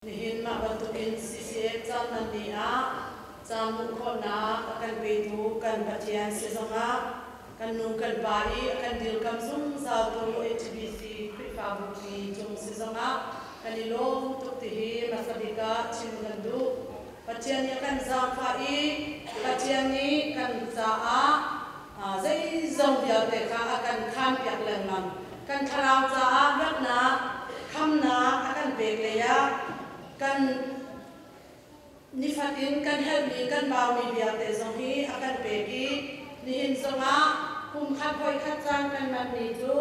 Nihin mah bantukin CCF caan nan ni ah caan hmuh khawhnak a kan petu kan Pathian si zongah kan nu kan pa i a kan dirkam zungzaltu HBC Khrihfabu pi cung si zongah kan i lawm tuk ti hi hmasa bik ah chim kan duh. Pathian nih a kan zaangfah i Pathian nih kan caah zeizong vialte kha a kan khanpiak lengmang. Kan thlarau caah luatnak, khamnak a kan pek lei ah kan nifatin kan herhmi kan baumi vialte zong hi a kan pek i nihin zongah kum khat voi khat caan kan manmi cu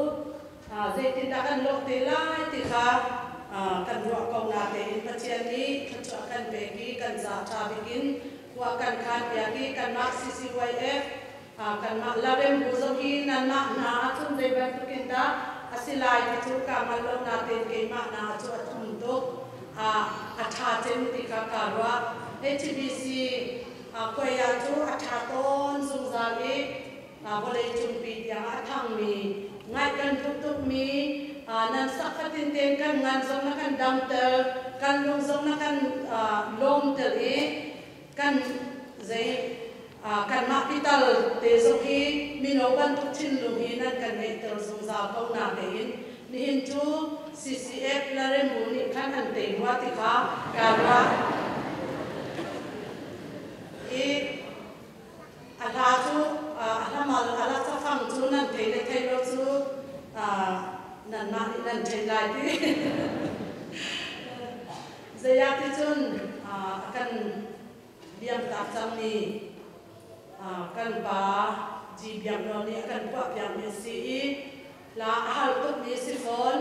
zeitindah kan lawh te lai ti kha kan ruah ko natein Pathian nih thluachuah kan pek i kan za ṭha bikin khua kan khan piak i kanmah CCYF kanmah Larem bu zong hi nanmah hna ahcun zei bantukin dah a si lai ti cu kaa hngal lo natein keimah hna cu a thum tuk, a ṭha cem ti kha kaa ruah. HBC khuai ah cu a ṭha tawn zungzal i vawlei cungpi tiang a thangmi ngaih kan duh tukmi nan sak fatin tein kan ngan zong na kan damter, kan lung zong na kan lawmter i kan zei kanmah pital te zong hi mino bantuk thinlung hi nan kan ngeihter zungzal ko na tein nihin cu CCF Laremu nih khan an tei rua ti kha kaa ruah i a hla cu a hlamal a la cafang cu nan thei le thei lo cu nanmah nih nan theih lai ti. Zeiah ti cun a kan liamtak cangmi kan pa G. Biak Nawl nih a kan phuahpiakmi a si i hla a har tukmi si fawn,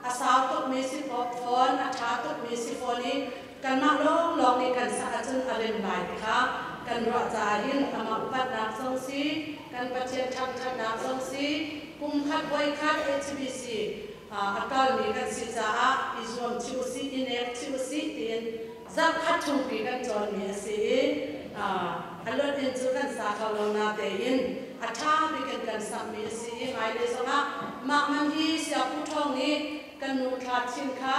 a sau tukmi si fawn, a ṭha tukmi si fawn i kanmah lawnglawng nih kan sak ahcun a rem lai ti kha kan ruah caah hin amah upatnak zong si, kan Pathian ṭhangṭhatnak zong si, kum khat voi khat HBC a kalmi kan si caah i zuam chih usih, i nek chih usih tiin zarhkhat chungpi kan cawnmi a si i a luat in cu kan sa kho lo natein a ṭha bik in kan sakmi a si i hmailei zongah mah man hi Siapu Ṭhawng nih kan nu Thla Chin kha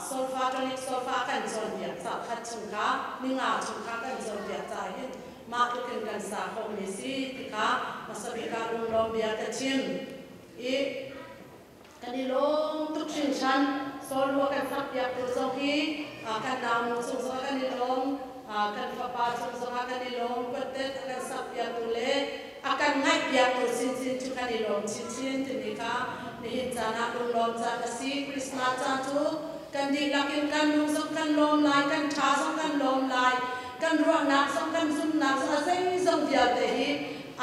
solfa tonic solfa a kan cawnpiak zarhkhat chung kha ninga chung kha kan cawnpiak caah hin mah tluk in kan sa khawhmi si ti kha hmasa bik ah lunglawm bia ka chim. I kan i lawm tuk hringhran. Sawlua kan sakpiaktu zong hi kan naunu cung zongah kan i lawm, kan fapa cung zongah kan i lawm. Kuattet a kan sakpiaktu le a kan ngaihpiaktu chinchin cu kan i lawm chinchin timi kha nihin caan ah lunglawm caan a si. Christmas caan cu kan dihlak in kan lung zong kan lawm lai, kan tha zong kan lawm lai, kan ruahnak zong kan zumhnak zong a zeizong vialte hi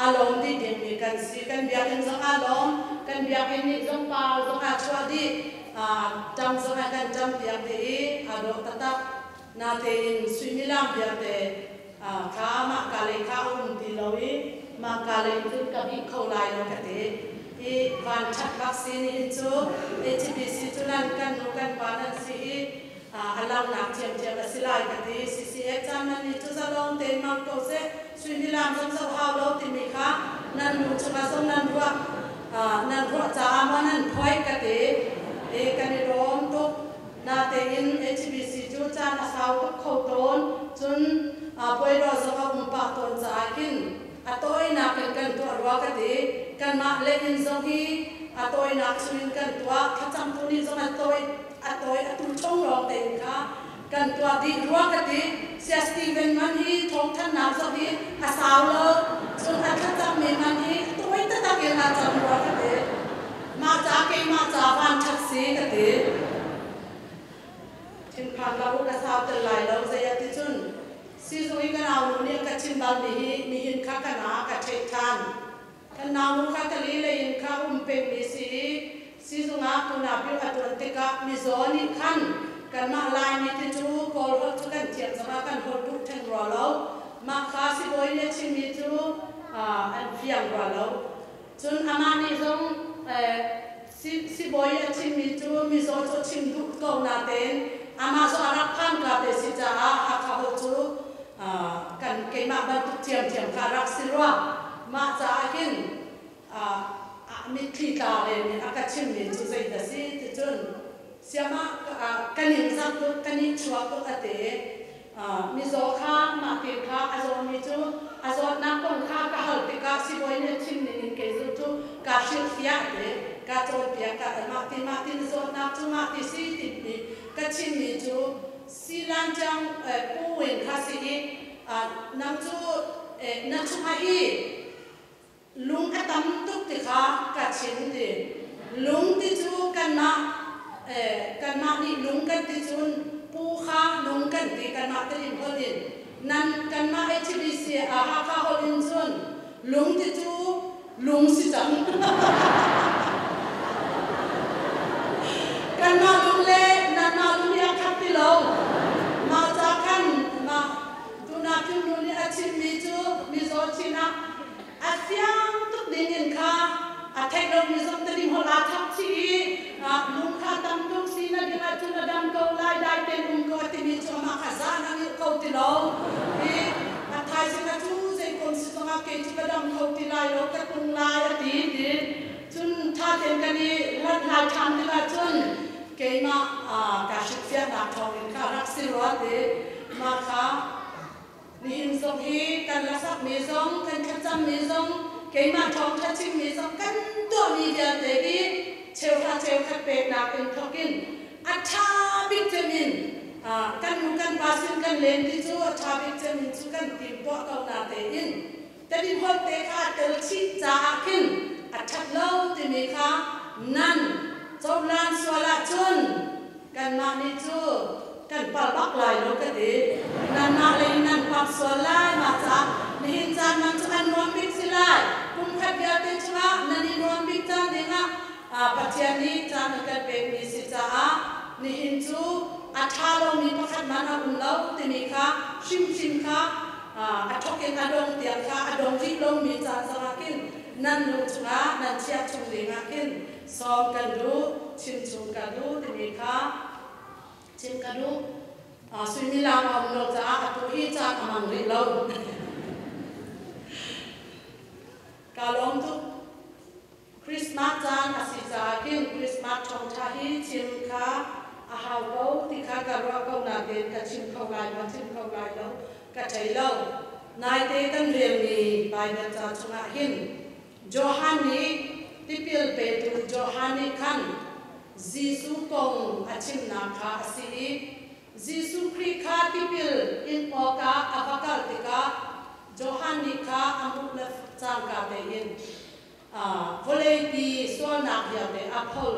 a lawm dih dingmi kan si. Kan biakinn zong aa lawm. Kan biakinn nih zong par zong aa chuah dih. Ṭam zong a kan ṭam piak dih i aa dawh taktak. Natein suimilam vialte kha mah ka lei kha a um ti lo i mah ka lei cun ka bih kho lai lo ka ti. I van ṭhat bak si nihin cu HBC cu nan kan nu kan pa nan si i a langhnak ṭhiamṭhiam a si lai ka ti. CCF caan nan nih cu zalong tein mang ko seh, suimilam zong zoh hau lo timi kha nan nu chungah zong nan ruah nan ruah caah maw nan phoi ka ti. I kan i lawm tuk. Natein HBC cu caan a sau tuk kho tawn. Cun puairaw zong a um pah tawn caah khin a tawinak in kan tuah rua ka ti. Kanmah le inn zong hi a tawinak chungin kan tuah. Thlacamtu nih zong a tawi a tawi a tu chung lawng tein kha kan tuah dih rua ka ti. Sia Steven man hi thawngthannak zong hi a sau lo, cun a thlacammi man hi a tawi taktak in a cam rua ka ti. Mah ca keimah ca van ṭhat si ka ti. Thinphan hlah u, ka sau tel lai lo. Zei ah ti cun sizung i ka naunu nih a ka chim balmi hi nihin kha ka na ka ṭheih ṭhan. Kan naunu kha ka li lei in kha um pengmi si i sizung ah tunah a ṭuan tikah mizaw nih khan kanmah Laimi ti cu Kawl holh cu kan thiam zongah kan holh duh theng rua lo. Mah kha sibawi nih a chimmi cu an fiang rua lo. Cun amah nih zong sibawi a chimmi cu mizaw cu a chim duh ko natein amah cu a rak phan ka te si caah Hakha holh cu kan keimah bantuk ṭhiamṭhiam kha rak si rua. Mah caah hin mitthli tla len in a ka chimmi cu zeidah si ti cun. Siama kan in zak tuk, kan i chuak tuk a ti. Mizaw kha mah ti kha a zawmi cu a zawtnak kong kha ka hal tikah sibawi nih a chim ning in kei zu cu kaa hrilhfiah ti, kaa cawnpiak, ka mah ti mah ti na zawtnak cu mah ti si ti nih ka chimmi cu silan tiang pu in kha si i nang cu na chungah hi lung a tam tuk ti kha ka chim ti. Lung ti cu kanmah kanmah nih lung kan ti cun pu kha lung kan ti kanmah Tedim holh in. Nan kanmah HBC Hakha holh in cun lung ti cu lung si cang. Kanmah lung le nanmah lung hi a khat ti lo. Mah ca khan mah tuna Philnu nih a chimmi cu mizaw chin ah a fiang tuk ding in kha a theih lomi zong Tedim holh aa thap chih i lung kha tam tuk si na ding ahcun a dam ko lai, dai tein um ko a timi cu amah kha zan a ngilh ko ti lo. I a thaizing ah cu zeikom si zongah kei cu ka dam kho ti lai lo, ka tlung lai a ti ti. Cun tha tein kan i hlathlai ṭhan tikah cun keimah kaa hrilhfiahnak thawngin kha rak si rua ti. Mah kha nihin zong hi kan lasakmi zong, kan thlacammi zong, keimah thawngṭha chimmi zong kan tuahmi vialte hi cheuhra cheukhat peknak in thawk in a ṭha bik cem in kan nu kan pa sin kan len ti cu a ṭha bik cem in cu kan timtuah ko na tein Tedim holh te kha tel chih caah khin a ṭhat lo timi kha nan cohlan sual ahcun kanmah nih cu kan pal bak lai lo ka ti. Nanmah lei in nan pak sual lai. Mah caah nihin caan man cu an nuam bik si lai. Kum khat vialte chungah nan i nuam bik caan dingah Pathian nih caan a kan pekmi si caah nihin cu a ṭha lomi pakhat hmanh a um lo timi kha hrimhrim kha a thawk in a dong tiang kha a dong rih lomi caan zongah khin nan lung chungah nan chiah chung dingah khin sawm kan duh, chim chung kan duh timi kha chim ka duh. Suimilam a um lo caah atu hi caan a hmang rih lo. Kaa lawm tuk. Christmas caan a si caah khin Christmas thawngṭha hi chim kha a hau ko ti kha ka ruah ko nain ka chim kho lai maw chim kho lai lo ka thei lo. Naite kan relmi Baibal ca chungah hin Johan nih tipil petu Johan nih khan Jesuh kong a chimnak kha a si i Jesuh Khrih kha tipil in awkah a va kal tikah Johan nih kha a hmuh le cangka tein vawleipi sualnak vialte a phol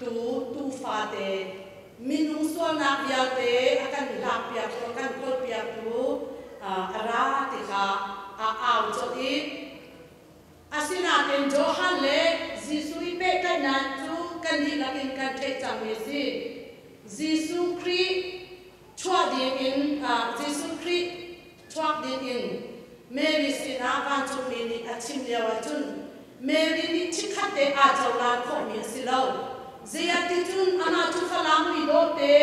tu tuufate minung sualnak vialte a kan hlakpiaktu a kan pholpiaktu a ra ti kha a au colh i asinain Johan le Jesuh i pehtlaihnak cu kan dihlak in kan theih cangmi a si. Jesuh Khrih chuah dingin Jesuh Khrih chuak dingin Mary sinah vancungmi nih a chim lio ahcun Mary nih chikkhat te aa cohlan khawhmi a si lo. Zeiah ti cun amah cu Falam muidawh te,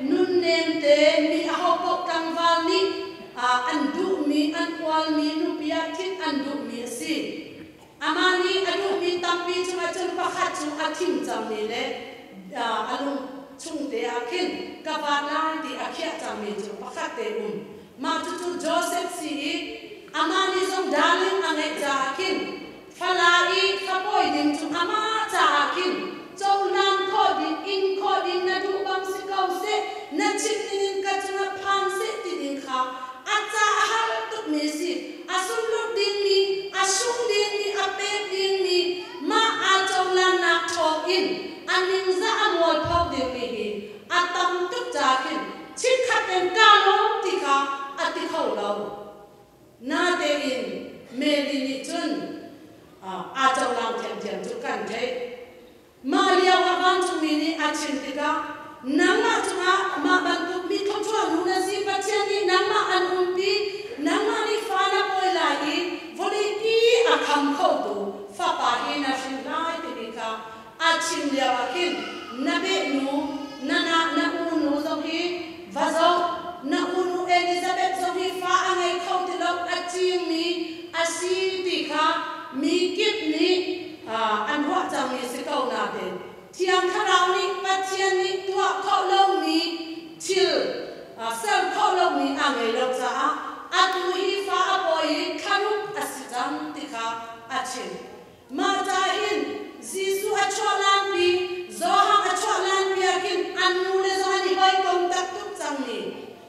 nunnem te, mi ahopaoh tlangval nih an duhmi, an ualmi, nupi ah thit an duhmi a si. Amah nih a duhmi tampi cungah cun pakhat cu a thim cangmi le a lung chung te ah khin ka vaat lai ti a khiah cangmi cu pakhat te um. Mah cucu Joseph si i amah nih zong darling a ngeih caah khin fala i fapawi ding cu amah caah khin cohlan khawh ding, ing khawh ding na duh bang si ko seh, na chim ningin ka cungah phan seh ti ding kha a ca a har tukmi a si. A sunluk dingmi, a sung dingmi, a pek dingmi, mah aa cohlannak thawngin a ningzah a mualpho dingmi hi a tam tuk caah khin chikkhat in kaa lawm ti kha a ti kho lo. Natein Mary nih cun aa cohlang thiamthiam cu kan theih. Mah lio ah vancungmi nih a chim tikah nangmah cungah mah bantuk mi thluachuah nu na si, Pathian nih nangmah an umpi, nangmah nih fa na pawi lai i vawleipi a kham khotu fapa hi na hrin lai timi kha a chim lio ah khin na behnu na na na unu zong hi va zoh, na unu Elizabeth zong hi fa a ngei kho ti lo, a cingmi a si ti kha mi kip nih an ruah cangmi si ko nain. Thiang Thlarau nih Pathian nih tuah khawh lomi thil, ser khawh lomi a ngei lo caah atu hi fa a pawi i thlaruk a si cang ti kha a chim. Mah ca hin Jesuh a chuah lanpi, Johan a chuah lanpi ah khin an nule zong an i hawikom taktuk cangmi,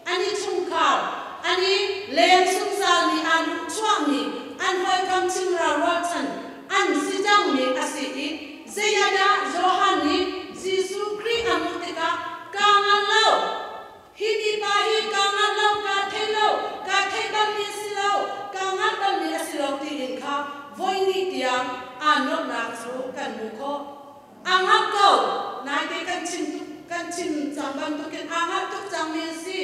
an i chungkhar, an i leng zungzalmi, aa luhchuahmi, an hawikom chimral rualchan an si cangmi a si i zei ah dah Johan nih Jesuh Khrih a hmuh tikah kaa ngal lo, hi mipa hi kaa ngal lo, kaa thei lo, kaa theih balmi a si lo, kaa ngalh balmi a si lo tiin kha voihnih tiang aa nuamhnak cu kan hmuh khawh. Aa ngalh ko. Naite kan chim kan chim cang bantukin aa ngalh tuk cangmi a si.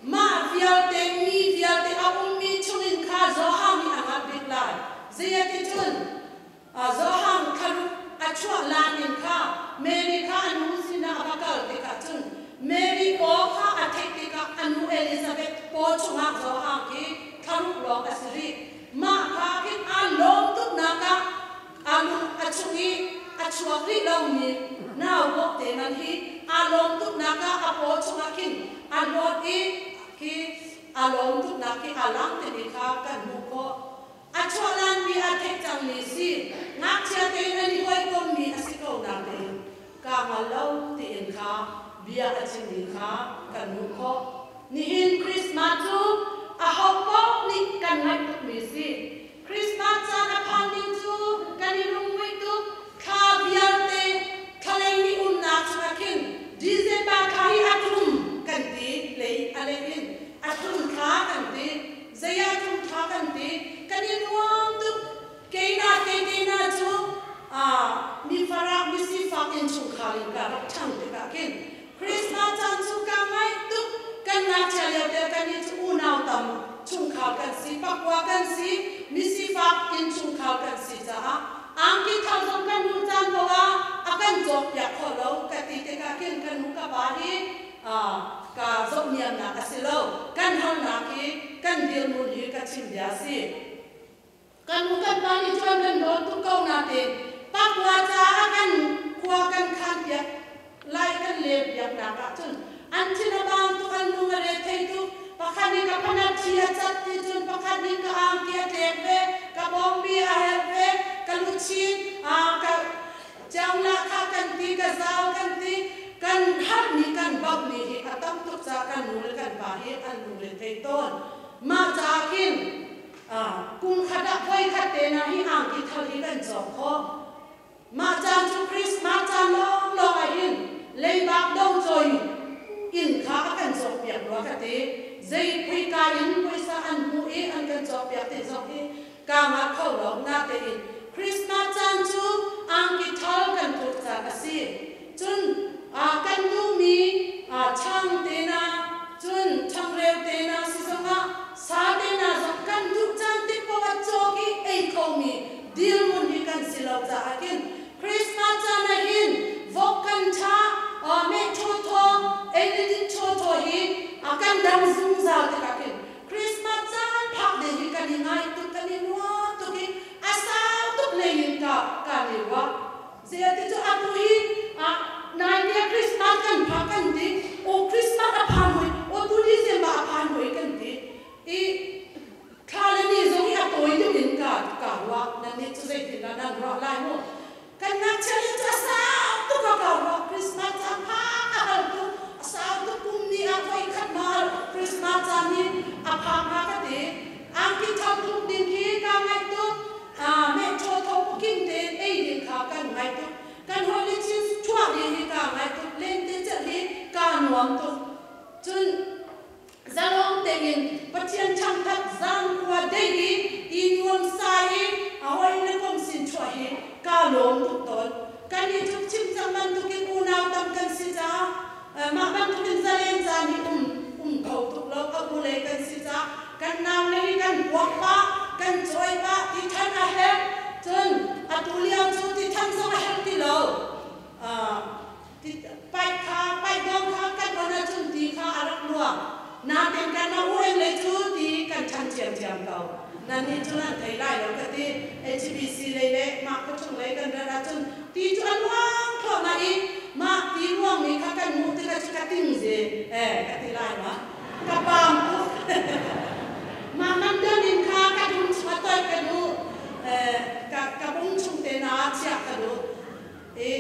Mah vialte mi vialte a ummi chungin kha Johan nih a ngalh bik lai. Zeiaticun Johan thlaruk a chuah lan in kha Mary kha a nu sinah a va kal tikah cun Mary aw kha a theih tikah a nu Elizabeth paw chungah Johan khi thlaruk lawng a si rih. Mah kha khin aa lawm tuknak ah A lung a chung i a chuak rih lomi nau bawkte man hi aa lawm tuknak ah a paw chungah khin a luat i khi aa lawm tuknak khi aa lang timi kha kan hmuh khawh. A chuah lanmi aa theih cangmi si. Ngakchia tein an i hawikommi a si ko nain kaa hngal lo tiin kha bia a chimmi kha kan hmuh khawh. Nihin Christmas cu aho paoh nih kan ngaih tukmi si. Christmas caan a phan ding cu kan i lunghmuih tuk. Thla vialte thlalei ni umnak chungah khin December thla hi a tlum kan ti lei a lei in a tlum thla kan ti. Zei ah tlum thla kan ti. Kan i nuam tuk. Keina kei keina cu mi farak mi sifak innchungkhar in ka rak ṭhang tikah khin Christmas caan cu ka ngaih tuk. Kan ngakchia lio te kan i cu unau tam chungkhar kan si, pakua kan si, misifak innchungkhar kan si caah angki thar zong kan hmuh caan ko ah a kan cawkpiak kho lo ka ti tikah khin kan nu ka pa hi ka zohniamnak a si lo. Kan harnak hi kan dirhmun hi ka chim bia a si. Kan nu kan pa nih cun kan dawt tuk ko nain pakua caah kan khua kan khan piak lai kan lel piak nak ahcun an thin a bang tuk, an lung a re thei tuk. Pakhat nih ka phanat thi a cat ti cun pakhat nih ka angki a tlek ve, ka bawngbi a herh ve, ka luchin ka cianglah kha kan ti, ka zau kan ti, kan harmi kan bauhmi hi a tam tuk caah kan nu le kan pa hi an lungre thei tawn. Mah caah khin Kum khat ah voikhat te na hi angki thal hi kan cawk khawh. Mah caan cu Christmas caan lawnglawng ah hin leibak docawi inn kha a kan cawkpiak rua ka ti. Zei khuika in puaisa an hmuh i an kan cawkpiak ti zong hi kaa ngah kho lo. Natein Christmas caan cu angki thal kan tluk caan a si. Cun kan duhmi chang te na, cun changreu te na si zongah sa te na zong kan duh caan tik paoh ah cawk i ei khomi dirhmun hi kan si lo caah khin Christmas caan ah hin vok kan ṭha, meh ṭhawthaw, ei le din ṭhawthaw hi kan dam zungzal tikah khin Christmas caan phak ding hi kan i ngai tuk, kan i nuam tuk i a sau tuk lei in ka kan i ruah. Zeiti cu atu hi nai nia Christmas kan pha kan ti, o Christmas a phan hoi, o tu December a phan hoi kan ti. I thla le ni zong hi a tawi deuh in ka ka ruah. Nan nih cu zeitin dah nan ruah lai mu? Kan ngakchia lio cu a sau tuk a ka ruah. Christmas caan pha a hal tuk. A sau tuk kum ni ah voi khat ma Christmas caan hi a phak hnga ka ti. Angki thar tuk ding khi ka ngaih tuk. Meh ṭhawthaw pukim tein ei ding kha kan ngai tuk. Kan hawi chin chuah ding hi kaa ngai tuk. Lentecelh hi kaa nuam tuk. Cun zalong tein Pathian ṭhangṭhat zangkhua dei i i nuam sai i a hawi le kom sin chuah hi kaa lawm tuk tawn. Kan i tluk chim cang bantukin unau tam kan si caah mah bantukin zalen caan hi um um kho tuk lo. A u lei kan si caah kan nau le hi kan puak pah, kan cawi pah, ti than a herh. Cun atu lio cu ti than zong a herh ti lo. Paih kha paih dawng kha kan on ahcun ti kha a rak luang. Nain kan a u le cu ti kan than thiamthiam ko. Nan nih cu nan thei lai lo ka ti. HBC lei le mah khuachung lei kan rat ahcun ti cu a luang thluahmah i Eh ka ti lai ma ka pam tu ma man dan in kha ka dum chua toi ka du eh ka ka bung chung te na chia ka du e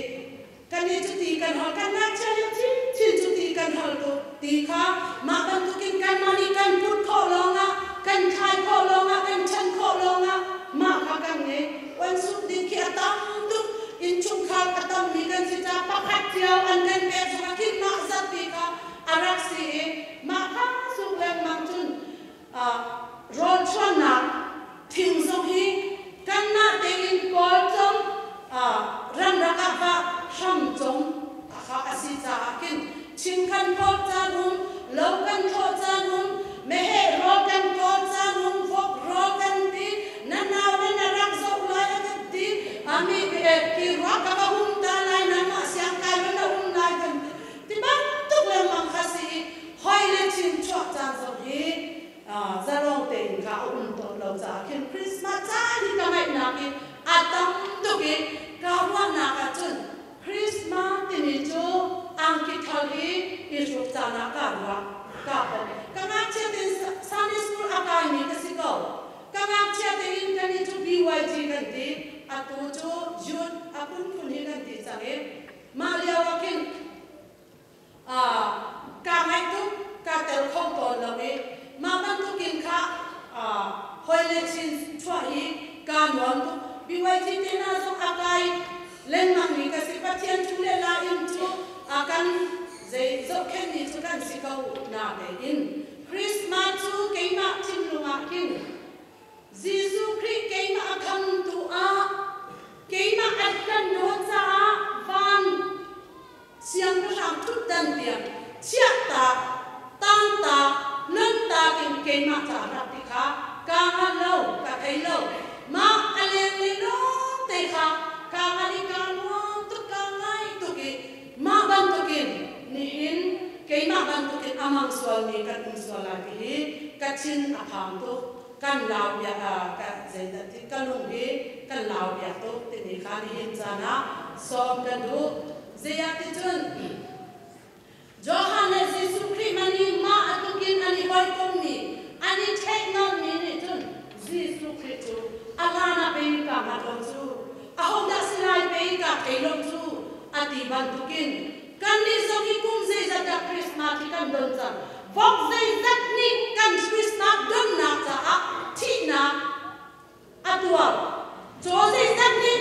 kan i cu ti kan hal kan nak chia lio thil thil cu ti kan hal tu ti kha mah bantukin kan mah nih kan put khawh lawngah kan thlai khawh lawngah kan chan khawh lawngah mah kha kan ngei. Wan suk ding khi a tam tuk. Innchungkhar a tammi kan si caah pakhat cio an kan pek zongah khin mah zatpi kha a rak si i mah kha suk lengmang cun rawl chuannak thing zong hi kanmah tein kawl cong ramrak ah va hram cong kha a si caah khin thing kan phawt caan um, lo kan thlawh caan um, meheh rawl kan kawl caan um, vok rawl kan ti, na nau le na rak zoh lai a kan ti, ami ki ruak ka va hum ta lai, nangmah siang kai va na um lai kan ti. Ti bantuk lengmang kha si i hoi le chin chuak caan zong hi zalong tein kha a um tawn lo caah khin Christmas caan hi ka ngaihnak hi a tam tuk i ka ruahnak ahcun Christmas timi cu angki thal hi i hruk caan ah ka ruah ka pom. Ka ngakchia tein Sunday school a kaimi ka si ko. Ka ngakchia tein kan i cu BYG kan ti, atu cu youth a phunphun hi kan ti cang i mah lio ah khin kaa ngaih tuk, kaa tel kho tawn lo i mah bantukin kha hawile chin chuah hi kaa nuam tuk. BYG te hna zong a kai lengmangmi ka si. Pathian thu le la in cu a kan zei zohkhenhmi cu kan si ko na tein Christmas cu keimah thinlung ah khin Jesuh Khrih keimah a khamtu ah keimah an kan dawt caah van siangpahrang ṭhutdan tiang chiahtak, tangtak, nuntak in keimah ca rak ti kha kaa hngal lo, ka thei lo. Mah a lenglei lawngte kha kaa hngal i kaa nuam tuk, kaa ngai tuk i mah bantukin nihin keimah bantukin a mang sualmi kan um sual lai ti hi ka thin a phang tuk. Kan lau bia ka zeidah ti ka lung hi kan lau bia tuk timi kha nihin caan ah sawm kan duh. Zeiah ti cun Johan le Jesuh Khrih man i mah a tukin an i hawikommi, an i theihnawnmi nih cun Jesuh Khrih cu a hlan ah pei ka hngat lo cu, ahodah si lai pei ka thei lo cu a ti bantukin kannih zong hi kum zeizat dah Christmas hi kan don cang. Vok zeizat nih kan Christmas donnak caah thihnak a tuar. Caw zeizat nih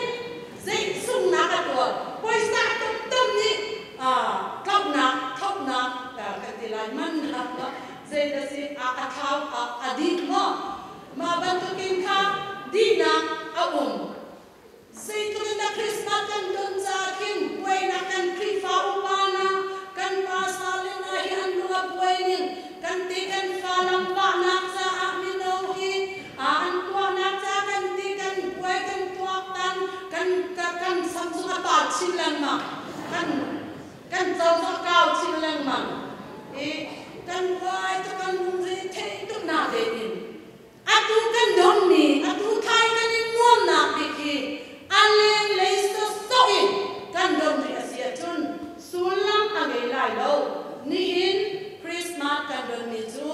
zei sunghnak a tuar. Puaisa tumtum nih tlauhnak, thlauhnak kan ti lai, mannak zeidah si a thlau a dih maw? Mah bantukin kha dihnak a um. Zeitluk in dah Christmas kan don caah khin buainak kan Khrihfa upa hna, kan pastor le hna hi an lung a buai ning, kan ti kan fa lam vahnak caah mino hi an tuahnak caah kan ti kan buai kan tuaktan kan kan sam zong a pa chin lengmang, kan kan co zong a kau chin lengmang i kan buai tuk kan lungre thei tuk na tein atu kan donmi atu thai kan in nuamnak bik hi a lenglei sawsawh in kan don rih a si ahcun sullam a ngei lai lo. Nihin Christmas kan donmi cu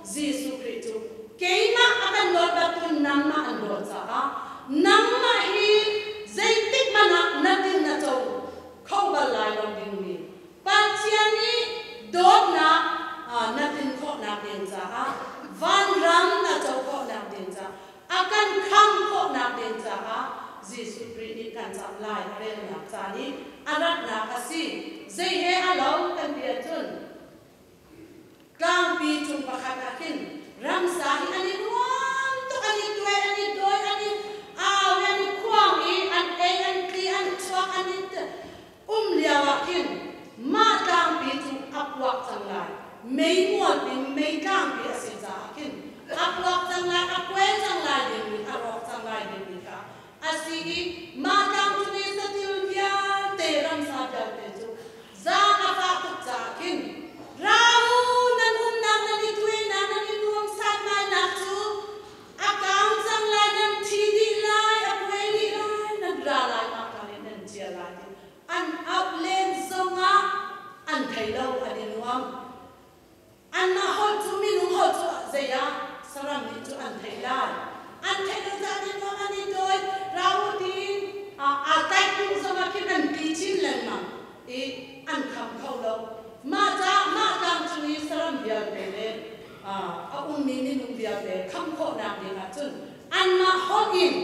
Jesuh Khrih cu keimah a kan dawt bantukin nangmah an dawt caah nangmah hi zeitik hmanh ah na din na co kho bal lai lo dingmi Pathian nih dawtnak na tlin khawhnak ding caah, vanram na co khawhnak ding caah, a kan khamh khawhnak ding caah Jesuh Khrih nih kan cam lai a relnak caan i a ratnak a si. Zei he a lo kan ti ahcun tlangpi cung pakhat ah khin ramsa hi an i nuam tuk, an i tuai, an i dawi, an i au, an i khuang i an ei, an tli, an chuak, an i um lio ah khin mah tlangpi cu a puak cang lai. Mei mualpi mei tlangpi a si caah khin a puak cang lai, a kuai cang lai dingmi, a rawk cang lai dingmi kha a si i mah tlang cung i satil vialte, ramsa vialte cu zaang a fah tuk caah khin ra u, nan umnak nan i tuainak nan i nuam sanmainak cu a kaang cang lai, nan thi dih lai, a kuai dih lai, nan ra lai mah tlang in nan cia lai ti an auh len zongah an thei lo, an i nuam. Anmah holh cu minung holh cu zei ah saram nih cu an theih lai. An theih lo caah ni nuam an i tawi. Ra u tiin aa tlaih hnu zongah khin an ti chin lengmang i an kham kho lo. Mah caah mah tlang cung i saram vialte le a ummi minung vialte khamh khawhnak ding ahcun anmah holh in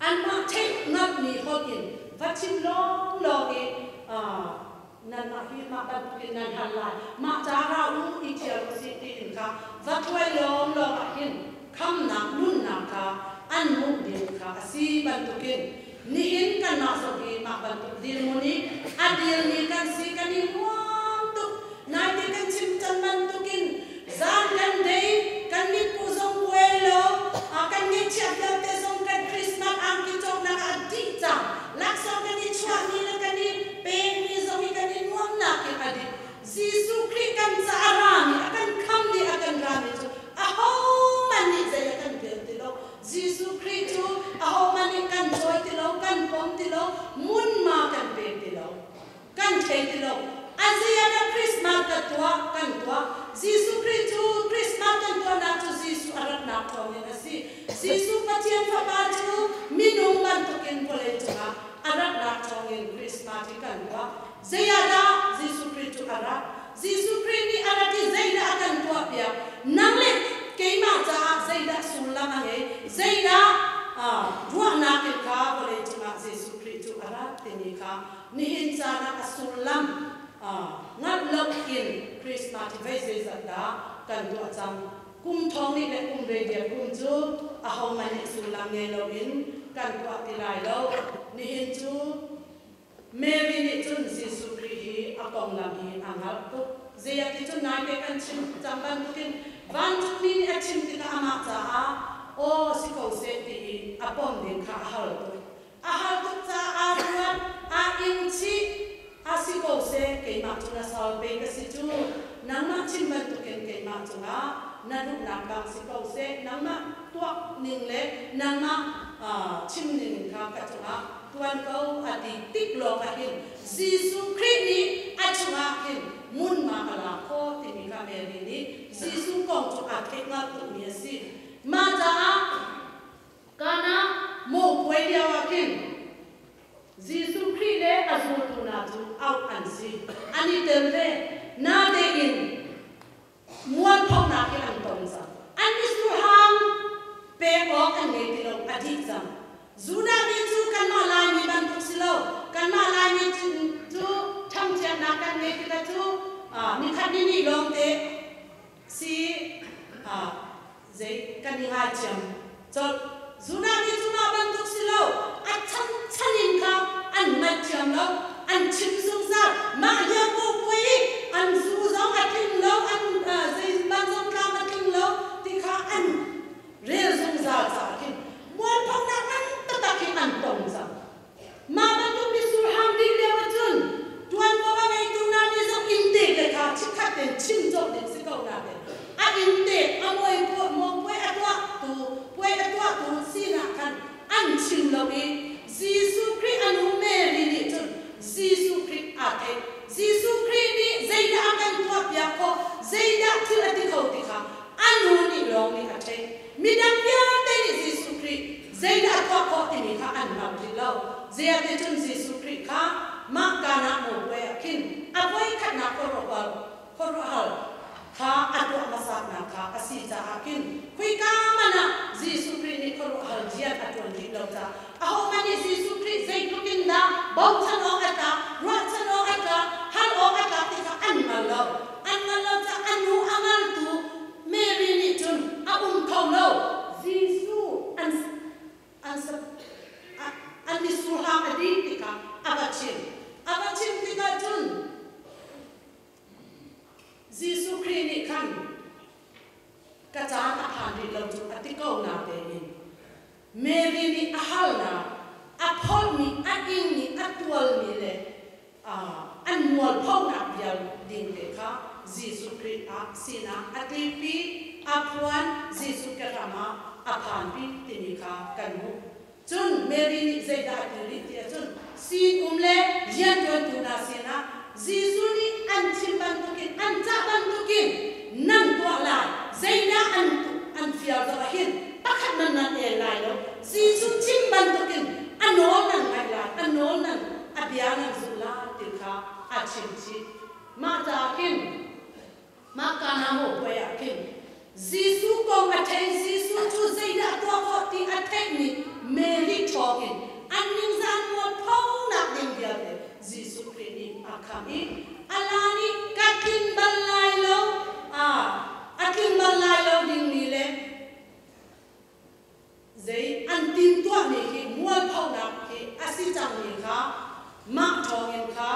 Anmah theih ngammi holh in va chim lawnglawng i nanmah hi mah bantukin nan hal lai, mah ca ra u i ṭhial usih tiin kha va hruai lawnglawng ah hin khamnak nunnak kha an hmuh ding kha a si bantukin nihin kanmah zong hi mah bantuk dirhmun i a dirmi kan si kan i nuam tuk. Naite kan chim cang bantukin zan kan dei, kan mitku zong buai lo, kan ngeihchiah vialte zong kan Christmas angki cawknak ah a dih cang. Laksawng kan i chuahmi le kan i pekmi zong hi kan i nuamnak in a dih. Jesuh Khrih kan caah a rami, a kan khammi, a kan rami cu ahohmanh nih zei a kan rel ti lo. Jesuh Khrih cu ahohmanh nih kan cawi ti lo, kan pom ti lo, munma kan pe ti lo. Kan thei ti lo. A zei ah dah Christmas ka tuah, kan tuah? Jesuh Khrih cu Christmas kan tuahnak cu Jesuh a ratnak thawngin a si. Jesuh Pathian Fapa cu minung bantukin vawlei cungah a ratnak thawngin Christmas hi kan tuah. Zei ah dah Jesuh Khrih cu a rat? Jesuh Khrih nih a rat i zeidah a kan tuahpiak? Nang le keimah caah zeidah sullam a ngei? Zeidah ruahnak in kha vawlei cungah Jesuh Khrih cu a rat timi kha nihin caan ah a sullam hngalh lo in Christmas hi vei zeizat dah kan tuah cang. Kum thong nih le kum rei kum cu ahohmanh nih sullam ngei loin kan tuah ti lai lo. Nihin cu Mary nih cun Jesuh Khrih hi a konglam hi a hngalh tuk. Zeiah ti cun naite kan chim cang bantukin vancungmi nih a chim tikah amah caah aw si ko seh ti i a pom ding kha a hal tuk. A hal tuk caah aa ruat, aa ing chih. A si ko seh, keimah cu na sal pe ka si cu. Nangmah chim bantukin keimah cungah na duhnak bang si ko seh. Nangmah tuak ning le nangmah chim ning in kha ka cungah tuan ko a ti tik lawng ah hin Jesuh Khrih nih a chungah khin munma a la khawh timi kha Mary nih Jesuh kong cu aa theih hngalh tukmi a si. Mah caah Kana maw puai lio ah khin Jesuh Khrih le a zultu hna cu auh an si. An i tel ve. Natein mualphonak hi an tong cang. An misurhang pek awk an ngei ti lo, a dih cang. Judah mi cu kanmah Laimi bantuk si lo. Kanmah Laimi cu ṭhangṭhiatnak kan ngei tikah cu nikhat ni nih lawngte si zei kan i ngaithiam colh. Judah mi cu mah bantuk si lo, a chanchan in kha an ngaihthiam lo, an chim zungzal. Mah lio pui i an zu zong a tling lo, an zei ban zong tlam a tling lo ti kha an rel zungzal caah khin mualphonak ngan taktak hi an tong cang. Mah bantuk mitsur hang dih lio ahcun ṭuanvo a ngeitu hna nih zong inn te le kha chikkhat tein chim cawk ding si ko nain a inn te a mawi puai a tuahtu puai a tuahtu sinah khan an chim lo i Jesuh Khrih a nu Mary nih cun Jesuh Khrih aa theih. Jesuh Khrih nih zeidah a kan tuahpiak khawh, zeidah thil a ti kho ti kha a nu nih lawng nih a theih. Midang vialte nih Jesuh Khrih zeidah a tuah khawh timi kha an hngal rih lo. Zeiahticun Jesuh Khrih kha mah kaan ah maw puai ah khin a voikhatnak khuaruahhar kha a tuah hmasaknak kha a si caah khin khuika hmanh ah Jesuh Khrih nih khuaruahhar rian a ṭuan rih lo caah ahohmanh nih Jesuh Khrih zeitluk in dah bochan awk a tlak, ruahchan awk a tlak, hal awk a tlak ti kha an hngal lo. An hngal lo caah a nu a ngaltu Mary nih cun a um kho lo. Jesuh an an an misurhang a dih tikah a va chim. A va chim tikah cun Jesuh Khrih nih khan ka caan a phan rih lo cu a ti ko natein Mary nih a halnak, a pholhmi, a ingmi, a tualmi le an mualphonak vial ding te kha Jesuh Khrih ah sinah a tlipi, a phuan, Jesuh kehram ah a phanpi timi kha kan hmuh. Cun Mary nih zeidah a ti rih ti ahcun sinum le rianṭuantu hna sinah Jesuh nih an chim bantukin an cah. kong a thei, Jesuh cu zeidah a tuah khawh ti a theihmi Mary thawngin an ningzah mualphonak ding vialte Jesuh Khrih nih a khamh i a la nih ka tlin bal lai lo, a tlin bal lai lo dingmi le zei an timhtuahmi hi mualphonak hi a si cangmi kha mah thawngin kha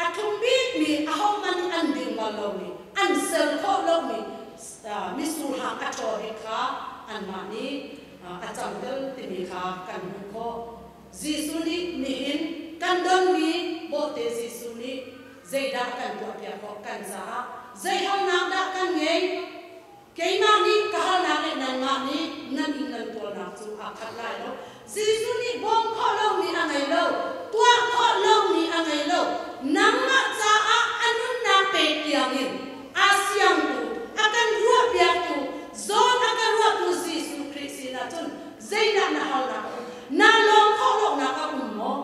a thum bikmi ahohmanh nih an ding bal lomi an ser khawh lomi misurhang a ṭhaw bik kha anmah nih a cangter timi kha kan hmuh khawh. Jesuh nih nihin kan donmi bawhte Jesuh nih zeidah a kan tuahpiak khawh kan caah zei halnak dah kan ngei? Keimah nih ka halnak le nangmah nih nan inn nan tualnak cu aa khat lai lo. Jesuh nih bawm khawh lomi a ngei lo, tuah khawh lomi a ngei lo. Nangmah caah a nunnak pek tiangin aa siangtu, a kan ruahpiaktu, zawn a ka ruahtu Jesuh Khrih sinah cun zeidah na halnak a um? Naa lawm khawh lonak a um maw?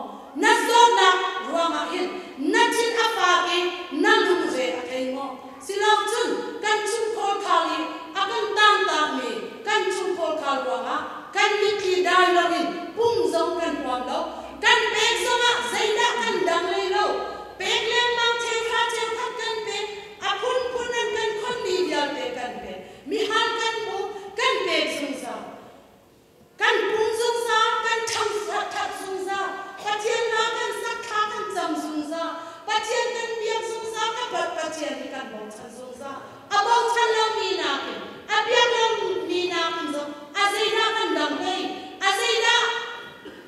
Na zawtnak ruangah hin na thin a fak i na lungre a thei maw? Silocun kan chungkhar khal i a kan taantakmi kan chungkhar khal ruangah kan mitthli dai loin pum zong kan huam lo. Kan pek zongah zeidah kan dang hlei lo. Pek lengmang cheuhra cheukhat kan pek, a phunphun an kan khonmi vialte kan pek. Mihal kan hmu, kan pek zungzal. Kan pum zungzal, kan ṭhangṭhat zungzal, Pathian hna kan sak thla kan cam zungzal, Pathian kan biak zungzal, ka Pathian hi kan bochan zungzal. A bochan lomi nakin, a biak lomi nakin zong a zeidah kan dang hlei, a zeidah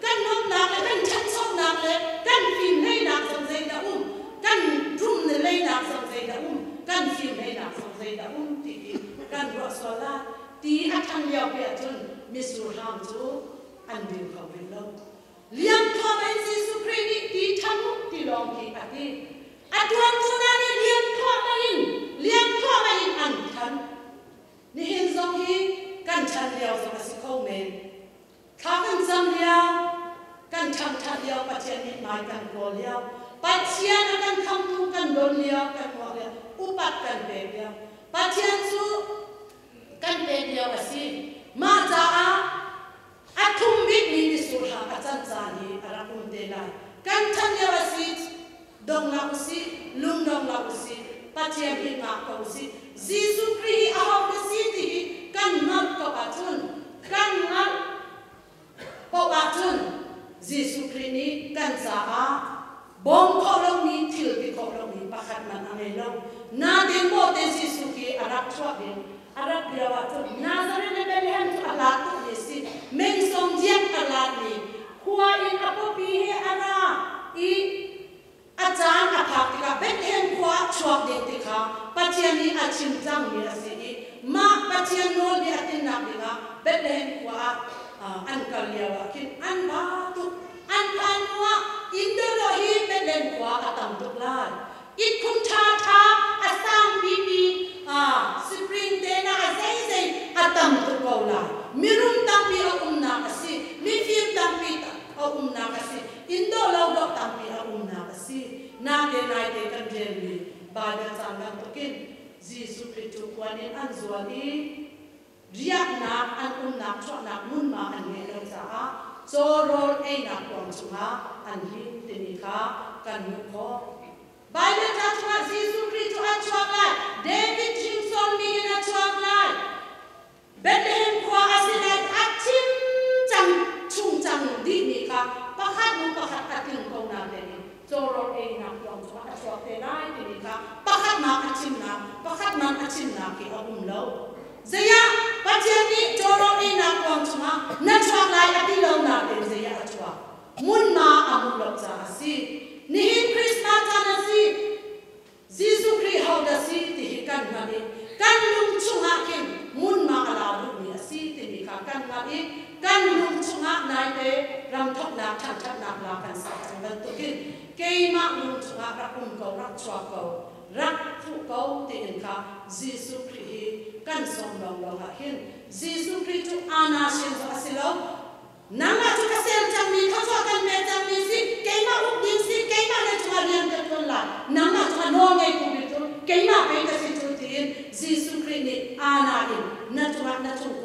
kan nuamhnak le kan ṭhanchonak le kan fim hleinak zong zeidah um, kan rum leinak zong zeidah um, kan fim hleinak zong zeidah um ti hi kan ruah sual lai. Ti a ṭhan liopi ahcun mitsur hang cu an ding kho rih lo. Liam thawng in Jesuh Khrih nih ti ṭhan u ti lawng khi a ti. A ṭuantu hna nih liam thluahmah in liam thluahmah in an ṭhan. Nihin zong hi kan ṭhan lio zong a si kho men. Thla kan cam lio, kan ṭhangṭhat lio, Pathian mithmai kan kawl lio, Pathian a kan khamtu kan don lio, kan uar lio, upat kan pek lio. Pathian cu kan pek lio a si. Mah caah a thum bikmi misurhang a can caan hi a rak um te lai. Kan ṭhan lio a si, dong hlah usih, lung dong hlah usih, Pathian hi ngah ko usih. Jesuh Khrih hi aho na si ti hi kan hngalh ko ahcun, kan hngalh paoh ahcun Jesuh Khrih nih kan caah bawm khawh lomi thil ti khawh lomi pakhat hmanh a ngei lo. Nain maw te Jesuh khi a rak chuah ding a rak lio ahcun Nazareth le Bethlehem cu a hlat tukmi a si. Meng sawm diak a hlatmi khua in a pawpi he a ra i a caan a phak tikah Bethlehem khua ah chuak ding ti kha Pathian nih a chim cangmi a si i mah Pathian nawlbia a tlinnak dingah Bethlehem khua ah an kal lioah khin an ba tuk. An phan hnuah inn dawhdawh hi Bethlehem khua a tam tuk lai. Itkhun ṭhaṭha a sang pipi spring te na a zeizei a tam tuk ko lai. Mirum tampi a umnak a si. Mifim tampi a umnak a si. Inn dawh lo dawh tampi a umnak a si. Nate naite kan relmi Bible cang bantukin Jesuh Khrih cu khuan in an zual i riaknak an umnak chuahnak hmunhma an ngeih lo caah caw rawl einak kuang chungah an hlim timi kha kan hmuh khawh. Baibal ca chungah Jesuh Khrih cu a chuak lai, David hrinsor mi in a chuak lai, Bethlehem khua a si lai a chim cang chung cang dihmi kha pakhat hnu pakhat a tling ko natein caw rawl einak kuang chungah a chuak te lai timi kha pakhat nak a chimnak pakhat man a chimnak hi a um lo. Zeiah Pathian nih cawrawl einak kuang chungah na chuak lai a ti lo nain zeiah a chuak? Hmunhma a hmuh lo caah a si. Nihin Christmas caan a si. Jesuh Khrih hodah si ti hi kan hngalh i kan lung chungah khin hmunhma a la duhmi a si timi kha kan hngalh i kan lung chungah naite ramthoknak ṭhanṭhatnak la kan sak cang bantukin keimah lung chungah rak um ko rak chuak ko rak fuh ko tiin kha Jesuh Khrih hi kan sawm lawnglawng ah hin Jesuh Khrih cu ana sin cu a si lo. Nangmah cu ka ser cangmi thluachuah kan pek cangmi si, keimah uk ding si, keimah na cungah rian ka ṭuan lai, nangmah cungah nawl ngeitu bik cu keimah pei ka si cu tiin Jesuh Khrih nih ana in na cungah na cung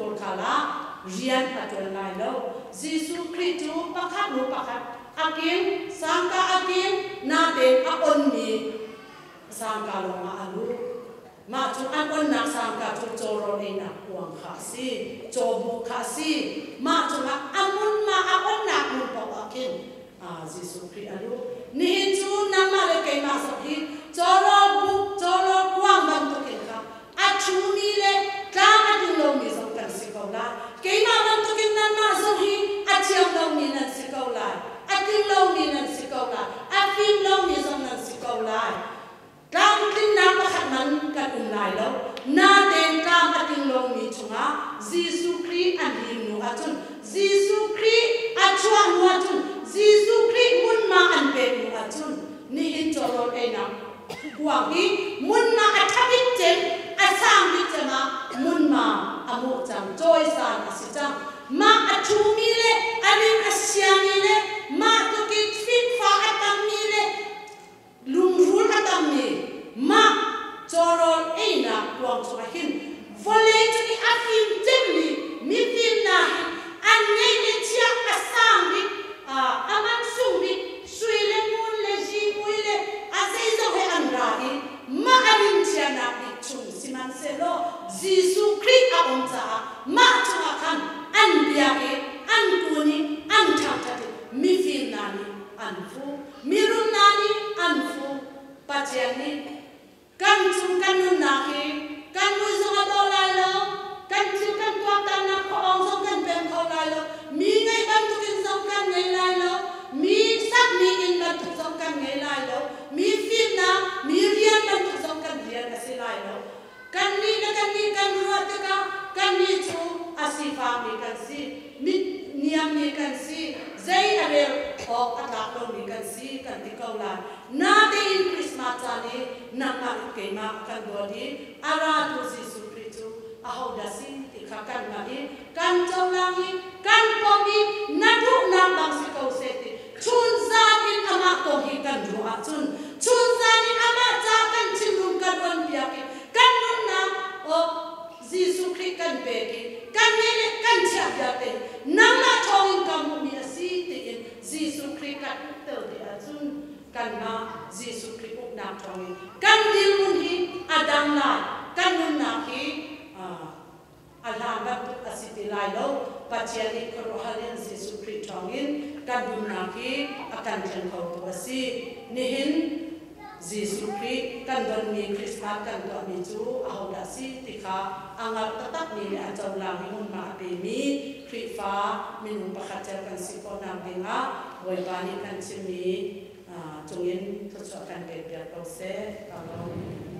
rian a ṭuan lai lo. Jesuh Khrih cu pakhat hnu pakhat a king, sangka a king, natein a onmi sangka lawngah a luh. Mah cu an onnak sangka cu cawrawl einak kuang kha a si, cawbuk kha a si. Mah cungah a hmunhma a onnak hmun paoh ah khin Jesuh Khrih a luh. Nihin cu nangmah le keimah zong hi cawrawl buk, cawrawl kuang bantukin kha a ṭhumi le tlang a tling lomi zong kan si ko lai. Keimah bantukin nanmah zong hi a thiam lomi nan si ko lai, a tling lomi nan si ko lai, a fim lomi zong nan si ko lai. Tlamtlinnak pakhat man kan um lai lo. Natein tlam a tling lomi chungah Jesuh Khrih an lim hnu ahcun, Jesuh Khrih a chuah hnu ahcun, Jesuh Khrih hmunhma an pek hnu ahcun, nihin cawrawl einak kuang hi hmunhma a ṭha bik cem, a sang bik cem ah hmunhma a hmuh cang, cawisan a si cang. Mah a ṭhumi le a rin a siami le mah tlukin fikfa a tammi le Lungrul a tammi mah cawrawl einak kuang chungah hin vawlei cung i a fim cemmi mifim hna hi an ngeih le chiah a sang bik, a man sung bik sui le ngun le zihmui le a zeizong he an ra i mah a rimchianak bik chung sihmanhsehlaw Jesuh Khrih a um caah mah chungah khan an biak i an kun i an ṭhangṭhat i mifim hna nih an fuh. Mirum hna nih an fuh. Pathian nih kan cung kan nunnak hi kan mui zong a dawh lai lo, kan thil kan tuaktannak khuaawng zong kan pem kho lai lo, mi ngeih bantukin zong kan ngei lai lo, mi sakmi inn bantuk zong kan ngei lai lo, mi fimnak, mi rian bantuk zong kan rian a si lai lo. Kannih le kannih kan ruah tikah kannih cu a sifakmi kan si, mit niammi kan si, zei a rel awk a tlak lomi kan si kan ti ko lai. Natein Christmas caan i nangmah le keimah a kan dawt i a ratu Jesuh Khrih cu ahodah si ti kha kan hngalh i kan cohlang i kan pom i na duhnak bang si ko seh ti chunzan in amah kong hi kan ruah ahcun chunzan in amah ca kan thinlung kan onpiak i kan nunnak awk Jesuh Khrih kan pek i kan ngeih le kan chiah vialte nangmah thawngin ka hmuhmi a si tiin Jesuh Khrih kan ukter dih ahcun kanmah Jesuh Khrih uknak thawngin kan dirhmun hi a dang lai, kan nunnak hi a hlan bantuk a si ti lai lo. Pathian nih khuaruahhar in Jesuh Khrih thawngin kan nunnak hi a kan thleng khotu a si. Nihin Jesuh Khrih kan donmi Christmas kan tuahmi cu ahodah si ti kha a ngalh taktakmi le a cohlang i hmunhma a pemi Khrihfa minung pakhat cio kan si khawhnak dingah Bawipa nih kan chimmi cungin thluachuah kan pekpiak ko seh. Ka lawm.